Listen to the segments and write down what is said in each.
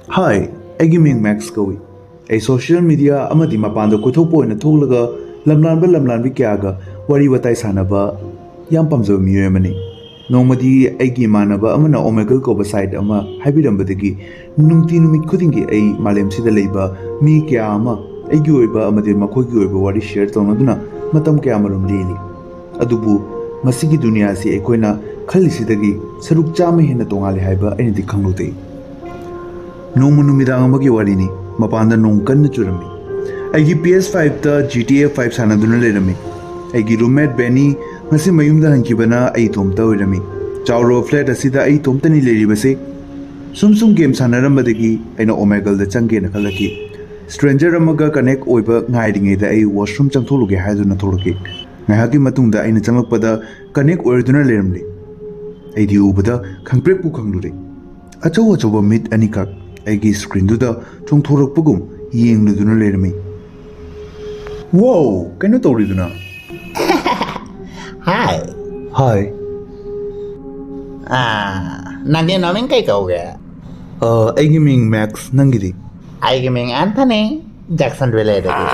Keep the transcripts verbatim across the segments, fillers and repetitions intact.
ꯍꯥꯏ, ꯑꯩꯒꯤ ꯃꯤꯡ ꯃꯦꯛꯁ ꯀꯧꯏ꯫ ꯑꯩ ꯁꯣꯁꯤꯌꯦꯜ ꯃꯤꯗꯤꯌꯥ ꯑꯃꯗꯤ ꯃꯄꯥꯟꯗ ꯀꯣꯏꯊꯣꯛꯄ ꯑꯣꯏꯅ ꯊꯣꯛꯂꯒ ꯂꯝꯂꯥꯟꯕ ꯂꯝꯂꯥꯟꯕꯤ ꯀꯌꯥꯒ ꯋꯥꯔꯤ ꯋꯥꯇꯥꯏ ꯁꯥꯟꯅꯕ ꯌꯥꯝ ꯄꯥꯝꯖꯕ ꯃꯤꯑꯣꯏ ꯑꯃꯅꯤ꯫ ꯅꯣꯡꯃꯗꯤ ꯑꯩꯒꯤ ꯏꯃꯥꯟꯅꯕ ꯑꯃꯅ ꯑꯣꯃꯦꯒꯜ ꯀꯧꯕ ꯁꯥꯏꯠ ꯑꯃ ꯍꯥꯏꯕꯤꯔꯝꯕꯗꯒꯤ ꯅꯨꯡꯇꯤ ꯅꯨꯃꯤꯠ ꯈꯨꯗꯤꯡꯒꯤ ꯑꯩ ꯃꯥꯂꯦꯝꯁꯤꯗ ꯂꯩꯕ ꯃꯤ ꯀꯌꯥ ꯑꯃ ꯑꯩꯒꯤ ꯑꯣꯏꯕ ꯑꯃꯗꯤ ꯃꯈꯣꯏꯒꯤ ꯑꯣꯏꯕ ꯋꯥꯔꯤ ꯁꯤꯌꯔ ꯇꯧꯅꯗꯨꯅ ꯃꯇꯝ ꯀꯌꯥꯃꯔꯨꯝ ꯂꯦꯜꯂꯤ꯫ ꯑꯗꯨꯕꯨ ꯃꯁꯤꯒꯤ ꯗꯨꯅꯤꯌꯥ ꯑꯁꯤ ꯑꯩꯈꯣꯏꯅ ꯈꯜꯂꯤꯁꯤꯗꯒꯤ ꯁꯔꯨꯛ ꯆꯥꯝꯃ ꯍꯦꯟꯅ ꯇꯣꯉꯥꯜꯂꯤ ꯍꯥꯏꯕ ꯑꯩꯅꯗꯤ ꯈꯪꯂꯨꯗꯦ꯫ ꯅꯣꯡꯃ ꯅꯨꯃꯤꯗꯥꯡ ꯑꯃꯒꯤ ꯋꯥꯔꯤꯅꯤ꯫ ꯃꯄꯥꯟꯗ ꯅꯣꯡ ꯀꯟꯅ ꯆꯨꯔꯝꯃꯤ꯫ ꯑꯩꯒꯤ ꯄꯤ ꯑꯦꯁ ꯐꯥꯏꯚꯇ ꯖꯤ ꯇꯤ ꯑꯦ ꯐꯥꯏꯚ ꯁꯥꯟꯅꯗꯨꯅ ꯂꯩꯔꯝꯃꯤ꯫ ꯑꯩꯒꯤ ꯔꯨꯝꯃꯦꯠ ꯕꯦꯅꯤ ꯉꯁꯤ ꯃꯌꯨꯝꯗ ꯍꯟꯈꯤꯕꯅ ꯑꯩ ꯏꯇꯣꯝꯇ ꯑꯣꯏꯔꯝꯃꯤ꯫ ꯆꯥꯎꯔꯕ ꯐ꯭ꯂꯦꯠ ꯑꯁꯤꯗ ꯑꯩ ꯏꯇꯣꯝꯇꯅꯤ ꯂꯩꯔꯤꯕꯁꯦ꯫ ꯁꯨꯝ ꯁꯨꯝ ꯒꯦꯝ ꯁꯥꯟꯅꯔꯝꯕꯗꯒꯤ ꯑꯩꯅ ꯑꯣꯃꯦꯒꯜꯗ ꯆꯪꯒꯦꯅ ꯈꯜꯂꯛꯈꯤ꯫ ꯁ꯭ꯇ꯭ꯔꯦꯟꯖꯔ ꯑꯃꯒ ꯀꯅꯦꯛ ꯑꯣꯏꯕ ꯉꯥꯏꯔꯤꯉꯩꯗ ꯑꯩ ꯋꯥꯁꯔꯨꯝ ꯆꯪꯊꯣꯛꯂꯨꯒꯦ ꯍꯥꯏꯗꯨꯅ ꯊꯣꯛꯂꯛꯈꯤ꯫ ꯉꯥꯏꯍꯥꯛꯀꯤ ꯃꯇꯨꯡꯗ ꯑꯩꯅ ꯆꯪꯂꯛꯄꯗ ꯀꯅꯦꯛ ꯑꯣꯏꯗꯨꯅ ꯂꯩꯔꯝꯂꯦ꯫ ꯑꯩꯗꯤ ꯎꯕꯗ ꯈꯪꯄ꯭ꯔꯦꯛꯄꯨ ꯈꯪꯂꯨꯔꯦ꯫ ꯑꯆꯧ ꯑꯆꯧꯕ ꯃꯤꯠ ꯑꯅꯤꯈꯛ ꯑꯩꯒꯤ ꯁ꯭ꯀ꯭ꯔꯤꯟꯗꯨꯗ ꯆꯣꯡꯊꯣꯔꯛꯄꯒꯨꯝ ꯌꯦꯡꯂꯨꯗꯨꯅ ꯂꯩꯔꯝꯃꯤ꯫ ꯋꯥꯎ! ꯀꯩꯅꯣ ꯇꯧꯔꯤꯗꯨꯅ? ꯍꯥꯏ꯫ ꯍꯥꯏ꯫ ꯑ, ꯅꯪꯒꯤ ꯃꯃꯤꯡ ꯀꯩ ꯀꯧꯒꯦ? ꯑ, ꯑꯩꯒꯤ ꯃꯤꯡ ꯃꯦꯛꯁ, ꯅꯪꯒꯤꯗꯤ? ꯑꯩꯒꯤ ꯃꯤꯡ ꯑꯦꯟꯊꯅꯤ, ꯖꯦꯛꯁꯟ ꯚꯦꯂꯦꯗꯒꯤ꯫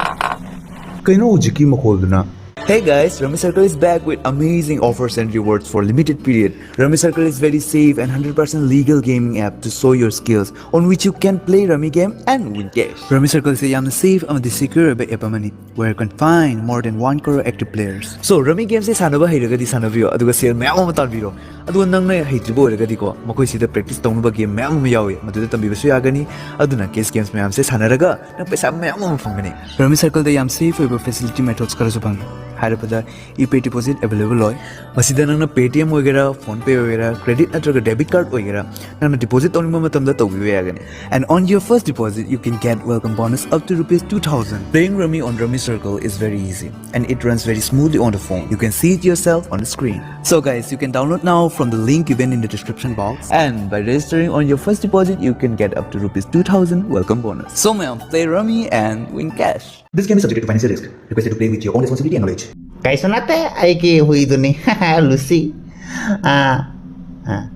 ꯀꯩꯅꯣ ꯍꯧꯖꯤꯛꯀꯤ ꯃꯈꯣꯜꯗꯨꯅ? Hey guys, Rummy Circle is back with amazing offers and rewards for limited period. Rummy Circle is very safe and hundred percent legal gaming app to show your skills, on which you can play Rummy game and win cash. Rummy Circle ꯁꯦ ꯌꯥꯝꯅ safe ꯑꯃꯗꯤ secure ꯑꯣꯏꯕ app ꯑꯃꯅꯤ, where you can find more than one crore active players. So, Rummy game ꯁꯦ ꯁꯥꯟꯅꯕ ꯍꯩꯔꯒꯗꯤ ꯁꯥꯟꯅꯕꯤꯌꯣ, ꯑꯗꯨꯒ ꯁꯦꯜ ꯃꯌꯥꯝ ꯑꯃ ꯇꯥꯟꯕꯤꯔꯣ꯫ ꯑꯗꯨꯒ ꯅꯪꯅ ꯍꯩꯇ꯭ꯔꯤꯕ ꯑꯣꯏꯔꯒꯗꯤꯀꯣ, ꯃꯈꯣꯏꯁꯤꯗ practice ꯇꯧꯅꯕ game ꯃꯌꯥꯝ ꯑꯃ ꯌꯥꯎꯏ, ꯃꯗꯨꯗ ꯇꯝꯕꯤꯕꯁꯨ ꯌꯥꯒꯅꯤ꯫ ꯑꯗꯨꯅ cash games ꯃꯌꯥꯝꯁꯦ ꯁꯥꯟꯅꯔꯒ ꯅꯪ ꯄꯩꯁꯥ ꯃꯌꯥꯝ ꯑꯃ ꯐꯪꯒꯅꯤ꯫ Rummy Circle ꯗ ꯌꯥꯝ safe ꯑꯣꯏꯕ facility methods ꯈꯔꯁꯨ ꯐꯪꯉꯤ꯫ ꯍꯥꯏꯔꯕꯗ, UPI deposit available ꯑꯣꯏ꯫ ꯃꯁꯤꯗ ꯅꯪꯅ Paytm ꯑꯣꯏꯒꯦꯔꯥ, PhonePe ꯑꯣꯏꯒꯦꯔꯥ, credit ꯅꯠꯇ꯭ꯔꯒ debit card ꯑꯣꯏꯒꯦꯔꯥ, ꯅꯪꯅ deposit ꯇꯧꯅꯤꯡꯕ ꯃꯇꯝꯗ ꯇꯧꯕꯤꯕ ꯌꯥꯒꯅꯤ꯫ And on your first deposit, you can get welcome bonus up to rupees two thousand. Playing Rummy on Rummy Circle is very easy, and it runs very smoothly on the phone. You can see it yourself on the screen. So guys, you can download now from the link given in the description box. And by registering on your first deposit, you can get up to rupees two thousand welcome bonus. So, ma'am, play Rummy and win cash. This game is subject to financial risk. Requested to play with your own responsibility and knowledge. ꯀꯩꯁꯨ ꯅꯠꯇꯦ, ꯑꯩꯒꯤ ꯍꯨꯏꯗꯨꯅꯤ꯫ Lucy. ꯑꯥ, ꯑꯥ꯫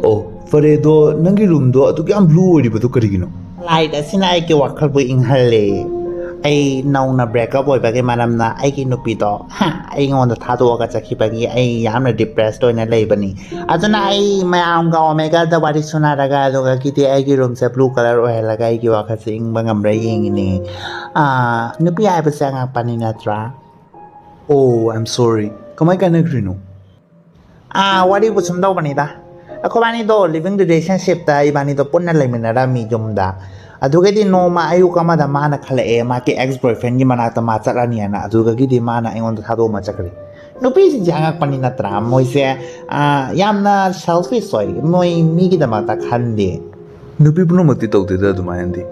ꯑꯣ, ꯐꯔꯦ, ꯑꯗꯣ ꯅꯪꯒꯤ ꯔꯨꯝꯗꯣ ꯑꯗꯨꯛ ꯌꯥꯝ ꯕ꯭ꯂꯨ ꯑꯣꯏꯔꯤꯕꯗꯣ ꯀꯔꯤꯒꯤꯅꯣ? ꯂꯥꯏꯠ ꯑꯁꯤꯅ ꯑꯩꯒꯤ ꯋꯥꯈꯜꯕꯨ ꯏꯪꯍꯜꯂꯦ꯫ ꯑꯩ ꯅꯧꯅ ꯕ꯭ꯔꯦꯛꯑꯞ ꯑꯣꯏꯕꯒꯤ ꯃꯔꯝꯅ ꯑꯩꯒꯤ ꯅꯨꯄꯤꯗꯣ, ꯍꯥ, ꯑꯩꯉꯣꯟꯗ ꯊꯥꯗꯣꯛꯑꯒ ꯆꯠꯈꯤꯕꯒꯤ ꯑꯩ ꯌꯥꯝꯅ ꯗꯤꯄ꯭ꯔꯦꯁ ꯑꯣꯏꯅ ꯂꯩꯕꯅꯤ꯫ ꯑꯗꯨꯅ ꯑꯩ ꯃꯌꯥꯝꯒ ꯑꯣꯃꯦꯒꯥꯗ ꯋꯥꯔꯤ ꯁꯨꯅꯔꯒ, ꯑꯗꯨꯒ ꯀꯤꯗꯤ ꯑꯩꯒꯤ ꯔꯨꯝꯁꯦ ꯕ꯭ꯂꯨ ꯀꯂꯔ ꯑꯣꯏꯍꯜꯂꯒ ꯑꯩꯒꯤ ꯋꯥꯈꯜꯁꯦ ꯏꯪꯕ ꯉꯝꯕ꯭ꯔꯥ ꯌꯦꯡꯉꯤꯅꯦ꯫ ꯑꯥ, ꯅꯨꯄꯤ ꯍꯥꯏꯕꯁꯦ ꯑꯉꯛꯄꯅꯤ ꯅꯠꯇ꯭ꯔꯥ? Oh, I'm sorry. ꯀꯃꯥꯏ ꯀꯥꯏꯅꯈ꯭ꯔꯤꯅꯣ? ꯑꯥ, ꯋꯥꯔꯤꯕꯨ ꯁꯨꯝ ꯇꯧꯕꯅꯤꯗ꯫ ꯑꯩꯈꯣꯏꯕꯥꯅꯤꯗꯣ ꯂꯤꯕꯤꯡ ꯔꯤꯂꯦꯁꯟꯁꯤꯞꯇ ꯏꯕꯥꯅꯤꯗꯣ ꯄꯨꯟꯅ ꯂꯩꯃꯤꯟꯅꯔꯝꯃꯤ ꯌꯨꯝꯗ꯫ ꯑꯗꯨꯒꯗꯤ ꯅꯣꯡꯃ ꯑꯌꯨꯛ ꯑꯃꯗ ꯃꯥꯅ ꯈꯜꯂꯛꯑꯦ, ꯃꯥꯒꯤ ꯑꯦꯛꯁ ꯕꯣꯏꯐ꯭ꯔꯦꯟꯒꯤ ꯃꯅꯥꯛꯇ ꯃꯥ ꯆꯠꯂꯅꯤꯅ꯫ ꯑꯗꯨꯗꯒꯤꯗꯤ ꯃꯥꯅ ꯑꯩꯉꯣꯟꯗ ꯊꯥꯗꯣꯛꯑꯝꯃ ꯆꯠꯈ꯭ꯔꯦ꯫ ꯅꯨꯄꯤꯁꯤꯡꯁꯦ ꯑꯉꯛꯄꯅꯤ ꯅꯠꯇ꯭ꯔꯥ? ꯃꯣꯏꯁꯦ, ꯑꯥ, ꯌꯥꯝꯅ ꯁꯦꯜꯐꯤꯁ ꯑꯣꯏ꯫ ꯃꯣꯏ ꯃꯤꯒꯤꯗꯃꯛꯇ ꯈꯟꯗꯦ꯫ ꯅꯨꯄꯤ ꯄꯨꯝꯅꯃꯛꯇꯤ ꯇꯧꯗꯦꯗ ꯑꯗꯨꯃꯥꯏꯅꯗꯤ꯫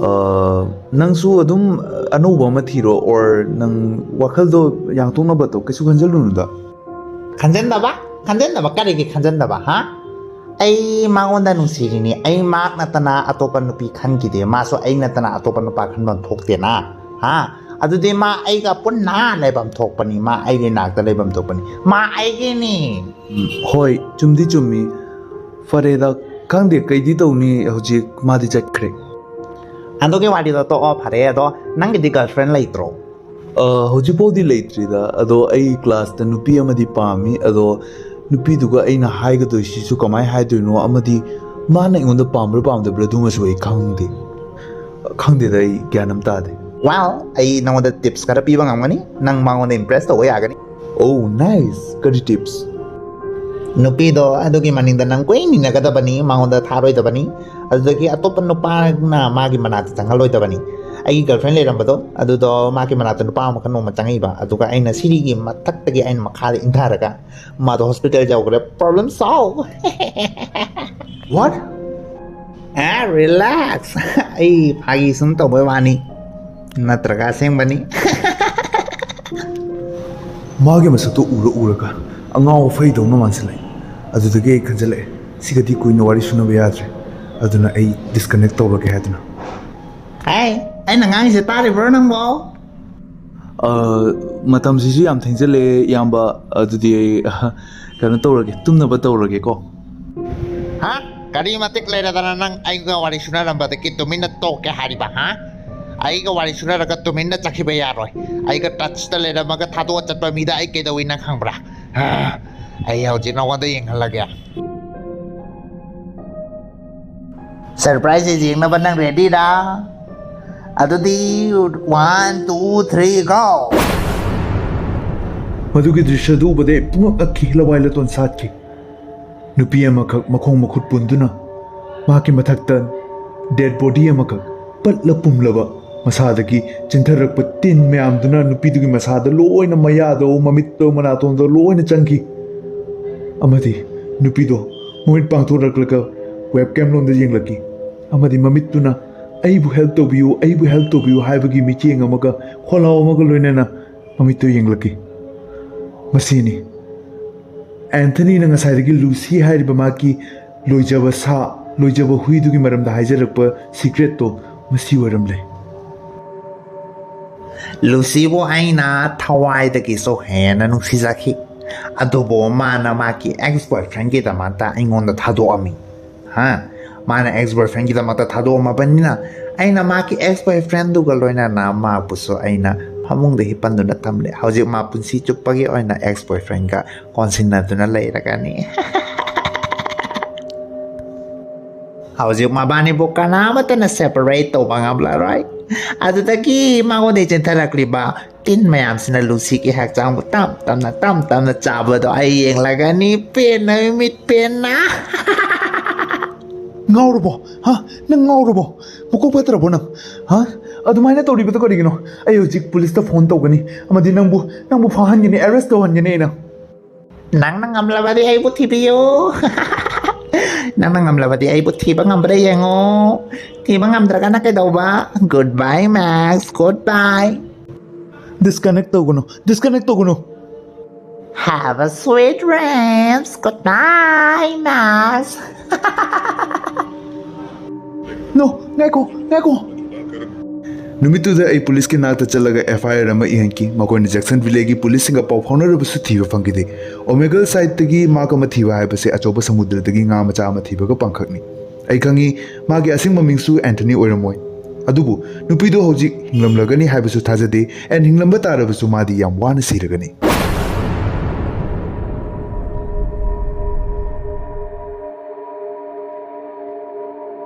ꯑ, ꯅꯪꯁꯨ ꯑꯗꯨꯝ ꯑꯅꯧꯕ ꯑꯃ ꯊꯤꯔꯣ, or ꯅꯪ ꯋꯥꯈꯜꯗꯣ ꯌꯥꯡꯊꯣꯛꯅꯕ ꯇꯧ, ꯀꯩꯁꯨ ꯈꯟꯖꯜꯂꯨꯅꯨꯗ꯫ ꯈꯟꯖꯟꯗꯕ? ꯈꯟꯖꯟꯗꯕ? ꯀꯔꯤꯒꯤ ꯈꯟꯖꯟꯗꯕ, ꯍꯥ? ꯑꯩ ꯃꯉꯣꯟꯗ ꯅꯨꯡꯁꯤꯔꯤꯅꯤ꯫ ꯑꯩ ꯃꯍꯥꯛ ꯅꯠꯇꯅ ꯑꯇꯣꯞꯄ ꯅꯨꯄꯤ ꯈꯟꯈꯤꯗꯦ꯫ ꯃꯥꯁꯨ ꯑꯩ ꯅꯠꯇꯅ ꯑꯇꯣꯞꯄ ꯅꯨꯄꯥ ꯈꯟꯐꯝ ꯊꯣꯛꯇꯦꯅ, ꯍꯥ? ꯑꯗꯨꯗꯤ ꯃꯥ ꯑꯩꯒ ꯄꯨꯟꯅ ꯂꯩꯐꯝ ꯊꯣꯛꯄꯅꯤ꯫ ꯃꯥ ꯑꯩꯒꯤ ꯅꯥꯛꯇ ꯂꯩꯐꯝ ꯊꯣꯛꯄꯅꯤ꯫ ꯃꯥ ꯑꯩꯒꯤꯅꯤ꯫ ꯎꯝ, ꯍꯣꯏ, ꯆꯨꯝꯗꯤ ꯆꯨꯝꯃꯤ꯫ ꯐꯔꯦꯗ, ꯈꯪꯗꯦ ꯀꯩꯗꯤ ꯇꯧꯅꯤ, ꯍꯧꯖꯤꯛ ꯃꯥꯗꯤ ꯆꯠꯈ꯭ꯔꯦ꯫ ꯑꯗꯨꯒꯤ ꯋꯥꯔꯤꯗꯣ ꯇꯣꯛꯑꯣ, ꯐꯔꯦ꯫ ꯑꯗꯣ ꯅꯪꯒꯤꯗꯤ ꯒꯔꯜꯐ꯭ꯔꯦꯟ ꯂꯩꯇ꯭ꯔꯣ? ꯑ, ꯍꯧꯖꯤꯛꯐꯥꯎꯗꯤ ꯂꯩꯇ꯭ꯔꯤꯗ, ꯑꯗꯣ ꯑꯩ ꯀ꯭ꯂꯥꯁꯇ ꯅꯨꯄꯤ ꯑꯃꯗꯤ ꯄꯥꯝꯃꯤ, ꯑꯗꯣ ꯅꯨꯄꯤꯗꯨꯒ ꯑꯩꯅ ꯍꯥꯏꯒꯗꯣꯏꯁꯤꯁꯨ ꯀꯃꯥꯏ ꯍꯥꯏꯗꯣꯏꯅꯣ, ꯑꯃꯗꯤ ꯃꯥꯅ ꯑꯩꯉꯣꯟꯗ ꯄꯥꯝꯕ꯭ꯔꯥ ꯄꯥꯝꯗꯕ꯭ꯔꯥ ꯑꯗꯨꯃꯁꯨ ꯑꯩ ꯈꯪꯗꯦ꯫ ꯈꯪꯗꯦꯗ, ꯑꯩ ꯒ꯭ꯌꯥꯟ ꯑꯃ ꯇꯥꯗꯦ꯫ Well, ꯑꯩ ꯅꯉꯣꯟꯗ ꯇꯤꯞꯁ ꯈꯔ ꯄꯤꯕ ꯉꯝꯒꯅꯤ, ꯅꯪ ꯃꯉꯣꯟꯗ ꯏꯝꯄ꯭ꯔꯦꯁ ꯇꯧꯕ ꯌꯥꯒꯅꯤ꯫ Oh, nice! ꯀꯔꯤ ꯇꯤꯞꯁ? ꯅꯨꯄꯤꯗꯣ ꯑꯗꯨꯒꯤ ꯃꯅꯤꯡꯗ ꯅꯪ ꯀꯨꯏꯅ ꯏꯟꯅꯒꯗꯕꯅꯤ, ꯃꯉꯣꯟꯗ ꯊꯥꯔꯣꯏꯗꯕꯅꯤ꯫ ꯑꯗꯨꯗꯒꯤ ꯑꯇꯣꯞꯄ ꯅꯨꯄꯥꯅ ꯃꯥꯒꯤ ꯃꯅꯥꯛꯇ ꯆꯪꯍꯜꯂꯣꯏꯗꯕꯅꯤ꯫ ꯑꯩꯒꯤ ꯒꯔꯜꯐ꯭ꯔꯦꯟ ꯂꯩꯔꯝꯕꯗꯣ, ꯑꯗꯨꯗꯣ ꯃꯥꯒꯤ ꯃꯅꯥꯛꯇ ꯅꯨꯄꯥ ꯑꯃꯈꯛ ꯅꯣꯡꯃ ꯆꯪꯉꯛꯏꯕ, ꯑꯗꯨꯒ ꯑꯩꯅ ꯁꯤꯔꯤꯒꯤ ꯃꯊꯛꯇꯒꯤ ꯑꯩꯅ ꯃꯈꯥꯗ ꯏꯟꯊꯔꯒ ꯃꯥꯗꯣ ꯍꯣꯁꯄꯤꯇꯥꯜ ꯌꯧꯈ꯭ꯔꯦ꯫ Problem solve! What? ꯑꯦ, ꯔꯤꯂꯦꯛꯁ꯫ ꯑꯩ ꯐꯥꯒꯤ ꯁꯨꯝ ꯇꯧꯕꯩ ꯋꯥꯅꯤ, ꯅꯠꯇ꯭ꯔꯒ ꯑꯁꯦꯡꯕꯅꯤ꯫ ꯃꯥꯒꯤ ꯃꯁꯛꯇꯣ ꯎꯔ ꯎꯔꯒ ꯑꯉꯥꯎ ꯑꯐꯩꯗꯧꯅ ꯃꯥꯟꯁꯤꯜꯂꯛꯏ꯫ ꯑꯗꯨꯗꯒꯤ ꯑꯩ ꯈꯟꯖꯜꯂꯛꯑꯦ, ꯁꯤꯒꯗꯤ ꯀꯨꯏꯅ ꯋꯥꯔꯤ ꯁꯨꯅꯕ ꯌꯥꯗ꯭ꯔꯦ꯫ ꯑꯗꯨꯅ ꯑꯩ ꯗꯤꯁꯀꯅꯦꯛ ꯇꯧꯔꯒꯦ ꯍꯥꯏꯗꯨꯅ꯫ ꯍꯥꯏ, ꯑꯩꯅ ꯉꯥꯡꯉꯤꯁꯦ ꯇꯥꯔꯤꯕ꯭ꯔꯣ ꯅꯪꯕꯣ? ꯑ, ꯃꯇꯝꯁꯤꯁꯨ ꯌꯥꯝ ꯊꯦꯡꯖꯜꯂꯛꯑꯦ, ꯏꯌꯥꯝꯕ꯫ ꯑꯗꯨꯗꯤ ꯑꯩ, ꯑ, ꯀꯩꯅꯣ ꯇꯧꯔꯒꯦ, ꯇꯨꯝꯅꯕ ꯇꯧꯔꯒꯦꯀꯣ꯫ ꯍꯥ? ꯀꯔꯤ ꯃꯇꯤꯛ ꯂꯩꯔꯗꯅ ꯅꯪ ꯑꯩꯒ ꯋꯥꯔꯤ ꯁꯨꯅꯔꯝꯕꯗꯒꯤ ꯇꯨꯃꯤꯟꯅ ꯇꯣꯛꯀꯦ ꯍꯥꯏꯔꯤꯕ, ꯍꯥ? ꯑꯩꯒ ꯋꯥꯔꯤ ꯁꯨꯅꯔꯒ ꯇꯨꯃꯤꯟꯅ ꯆꯠꯈꯤꯕ ꯌꯥꯔꯣꯏ꯫ ꯑꯩꯒ ꯇꯆꯇ ꯂꯩꯔꯝꯃꯒ ꯊꯥꯗꯣꯛꯑ ꯆꯠꯄ ꯃꯤꯗ ꯑꯩ ꯀꯩꯗꯧꯏ ꯅꯪ ꯈꯪꯕ꯭ꯔꯥ? ꯍꯥ? ꯑꯩ ꯍꯧꯖꯤꯛ ꯅꯉꯣꯟꯗ ꯌꯦꯡꯍꯜꯂꯒꯦ꯫ ꯁꯔꯄ꯭ꯔꯥꯏꯖꯁꯦ ꯌꯦꯡꯅꯕ ꯅꯪ ꯔꯦꯗꯤꯔꯥ? ꯑꯗꯨꯗꯤ, one, two, three, go! ꯃꯗꯨꯒꯤ ꯗ꯭ꯔꯤꯁ꯭ꯌꯗꯨ ꯎꯕꯗ ꯑꯩ ꯄꯨꯡꯉꯛ ꯉꯛꯈꯤ, ꯂꯋꯥꯏ ꯂꯇꯣꯟ ꯁꯥꯠꯈꯤ꯫ ꯅꯨꯄꯤ ꯑꯃꯈꯛ ꯃꯈꯣꯡ ꯃꯈꯨꯠ ꯄꯨꯟꯗꯨꯅ, ꯃꯍꯥꯛꯀꯤ ꯃꯊꯛꯇ ꯗꯦꯗ ꯕꯣꯗꯤ ꯑꯃꯈꯛ, ꯄꯠꯂ ꯄꯨꯝꯂꯕ, ꯃꯁꯥꯗꯒꯤ ꯆꯤꯟꯊꯔꯛꯄ ꯇꯤꯟ ꯃꯌꯥꯝꯗꯨꯅ ꯅꯨꯄꯤꯗꯨꯒꯤ ꯃꯁꯥꯗ ꯂꯣꯏꯅ, ꯃꯌꯥꯗ, ꯃꯃꯤꯠꯇ, ꯃꯅꯥꯇꯣꯟꯗ ꯂꯣꯏꯅ ꯆꯪꯈꯤ꯫ ꯑꯃꯗꯤ ꯅꯨꯄꯤꯗꯣ ꯃꯃꯤꯠ ꯄꯥꯡꯊꯣꯔꯛꯂꯒ ꯋꯦꯕ ꯀꯦꯝ ꯂꯣꯝꯗ ꯌꯦꯡꯂꯛꯈꯤ꯫ ꯑꯃꯗꯤ ꯃꯃꯤꯠꯇꯨꯅ "ꯑꯩꯕꯨ ꯍꯦꯜꯞ ꯇꯧꯕꯤꯌꯨ, ꯑꯩꯕꯨ ꯍꯦꯜꯞ ꯇꯧꯕꯤꯌꯨ" ꯍꯥꯏꯕꯒꯤ ꯃꯤꯠꯌꯦꯡ ꯑꯃꯒ ꯈꯣꯜꯂꯥꯎ ꯑꯃꯒ ꯂꯣꯏꯅꯅ ꯃꯃꯤꯠꯇꯨ ꯌꯦꯡꯂꯛꯈꯤ꯫ ꯃꯁꯤꯅꯤ ꯑꯦꯟꯊꯅꯤꯅ ꯉꯁꯥꯏꯗꯒꯤ ꯂꯨꯁꯤ ꯍꯥꯏꯔꯤꯕ ꯃꯍꯥꯛꯀꯤ ꯂꯣꯏꯖꯕ ꯁꯥ, ꯂꯣꯏꯖꯕ ꯍꯨꯏꯗꯨꯒꯤ ꯃꯔꯝꯗ ꯍꯥꯏꯖꯔꯛꯄ ꯁꯤꯀ꯭ꯔꯦꯠꯇꯣ ꯃꯁꯤ ꯑꯣꯏꯔꯝꯂꯦ꯫ ꯂꯨꯁꯤꯕꯨ ꯑꯩꯅ ꯊꯋꯥꯏꯗꯒꯤꯁꯨ ꯍꯦꯟꯅ ꯅꯨꯡꯁꯤꯖꯈꯤ꯫ ꯑꯗꯨꯕꯨ ꯃꯥꯅ ꯃꯥꯒꯤ ꯑꯦꯛꯁ ꯕꯣꯏꯐ꯭ꯔꯦꯟꯒꯤꯗꯃꯛꯇ ꯑꯩꯉꯣꯟꯗ ꯊꯥꯗꯣꯛꯑꯝꯃꯤ꯫ ꯍꯥ? ꯃꯥꯅ ꯑꯦꯛꯁ ꯕꯣꯏꯐ꯭ꯔꯦꯟꯒꯤꯗꯃꯛꯇ ꯊꯥꯗꯣꯛꯑꯝꯃꯕꯅꯤꯅ, ꯑꯩꯅ ꯃꯥꯒꯤ ꯑꯦꯛꯁ ꯕꯣꯏꯐ꯭ꯔꯦꯟꯗꯨꯒ ꯂꯣꯏꯅꯅ ꯃꯥꯕꯨꯁꯨ ꯑꯩꯅ ꯐꯃꯨꯡꯗ ꯍꯤꯞꯄꯟꯗꯨꯅ ꯊꯝꯂꯦ꯫ ꯍꯧꯖꯤꯛ ꯃꯥ ꯄꯨꯟꯁꯤ ꯆꯨꯞꯄꯒꯤ ꯑꯣꯏꯅ ꯑꯦꯛꯁ ꯕꯣꯏꯐ꯭ꯔꯦꯟꯒ ꯀꯣꯟꯁꯤꯟꯅꯗꯨꯅ ꯂꯩꯔꯒꯅꯤ꯫ ꯍꯧꯖꯤꯛ ꯃꯕꯥꯅꯤꯕꯨ ꯀꯅꯥꯃꯠꯇꯅ ꯁꯦꯄꯔꯦꯠ ꯇꯧꯕ ꯉꯝꯂꯔꯣꯏ꯫ ꯑꯗꯨꯗꯒꯤ ꯃꯉꯣꯟꯗ ꯆꯦꯟꯊꯔꯛꯂꯤꯕ ꯇꯤꯟ ꯃꯌꯥꯝꯁꯤꯅ ꯂꯨꯁꯤꯒꯤ ꯍꯛꯆꯥꯡꯕꯨ ꯇꯞ ꯇꯞꯅ, ꯇꯞ ꯇꯞꯅ ꯆꯥꯕꯗꯣ ꯑꯩ ꯌꯦꯡꯂꯒꯅꯤ꯫ ꯄꯦꯟꯅ, ꯃꯤꯠ ꯄꯦꯟꯅ꯫ ꯉꯥꯎꯔꯕꯣ? ꯍꯥ? ꯅꯪ ꯉꯥꯎꯔꯕꯣ? ꯃꯀꯣꯛ ꯐꯠꯇ꯭ꯔꯕꯣ ꯅꯪ? ꯍꯥ? ꯑꯗꯨꯃꯥꯏꯅ ꯇꯧꯔꯤꯕꯗꯣ ꯀꯔꯤꯒꯤꯅꯣ? ꯑꯩ ꯍꯧꯖꯤꯛ ꯄꯨꯂꯤꯁꯇ ꯐꯣꯟ ꯇꯧꯒꯅꯤ ꯑꯃꯗꯤ ꯅꯪꯕꯨ, ꯅꯪꯕꯨ ꯐꯥꯍꯟꯒꯅꯤ, ꯑꯦꯔꯦꯁ ꯇꯧꯍꯟꯒꯅꯤ ꯑꯩꯅ꯫ ꯅꯪꯅ ꯉꯝꯂꯕꯗꯤ ꯑꯩꯕꯨ ꯊꯤꯕꯤꯌꯨ꯫ ꯅꯪꯅ ꯉꯝꯂꯕꯗꯤ ꯑꯩꯕꯨ ꯊꯤꯕ ꯉꯝꯕ꯭ꯔꯥ ꯌꯦꯡꯉꯣ꯫ ꯊꯤꯕ ꯉꯝꯗ꯭ꯔꯒꯅ ꯀꯩꯗꯧꯕ? Goodbye, Max. Goodbye. ꯗꯤꯁꯀꯅꯦꯛ ꯇꯧꯒꯅꯨ, ꯗꯤꯁꯀꯅꯦꯛ ꯇꯧꯒꯅꯨ꯫ Have a sweet dreams. Goodbye, Max. No, ꯉꯥꯏꯈꯣ, ꯉꯥꯏꯈꯣ꯫ ꯅꯨꯃꯤꯠꯇꯨꯗ ꯑꯩ ꯄꯨꯂꯤꯁꯀꯤ ꯅꯥꯛꯇ ꯆꯠꯂꯒ ꯑꯦꯐ ꯑꯥꯏ ꯑꯥꯔ ꯑꯃ ꯏꯍꯟꯈꯤ꯫ ꯃꯈꯣꯏꯅ ꯖꯦꯛꯁꯟ ꯚꯤꯂꯦꯒꯤ ꯄꯨꯂꯤꯁꯁꯤꯡꯒ ꯄꯥꯎ ꯐꯥꯎꯅꯔꯕꯁꯨ ꯊꯤꯕ ꯐꯪꯈꯤꯗꯦ꯫ ꯑꯣꯃꯦꯒꯜ ꯁꯥꯏꯠꯇꯒꯤ ꯃꯍꯥꯛ ꯑꯃ ꯊꯤꯕ ꯍꯥꯏꯕꯁꯦ ꯑꯆꯧꯕ ꯁꯃꯨꯗ꯭ꯔꯗꯒꯤ ꯉꯥ ꯃꯆꯥ ꯑꯃ ꯊꯤꯕꯒ ꯄꯥꯡꯈꯛꯅꯤ꯫ ꯑꯩ ꯈꯪꯉꯤ, ꯃꯥꯒꯤ ꯑꯁꯦꯡꯕ ꯃꯤꯡꯁꯨ ꯑꯦꯟꯊꯅꯤ ꯑꯣꯏꯔꯝꯃꯣꯏ꯫ ꯑꯗꯨꯕꯨ ꯅꯨꯄꯤꯗꯨ ꯍꯧꯖꯤꯛ ꯍꯤꯡꯂꯝꯂꯒꯅꯤ ꯍꯥꯏꯕꯁꯨ ꯊꯥꯖꯗꯦ, and ꯍꯤꯡꯂꯝꯕ ꯇꯥꯔꯕꯁꯨ ꯃꯥꯗꯤ ꯌꯥꯝ ꯋꯥꯅ ꯁꯤꯔꯒꯅꯤ꯫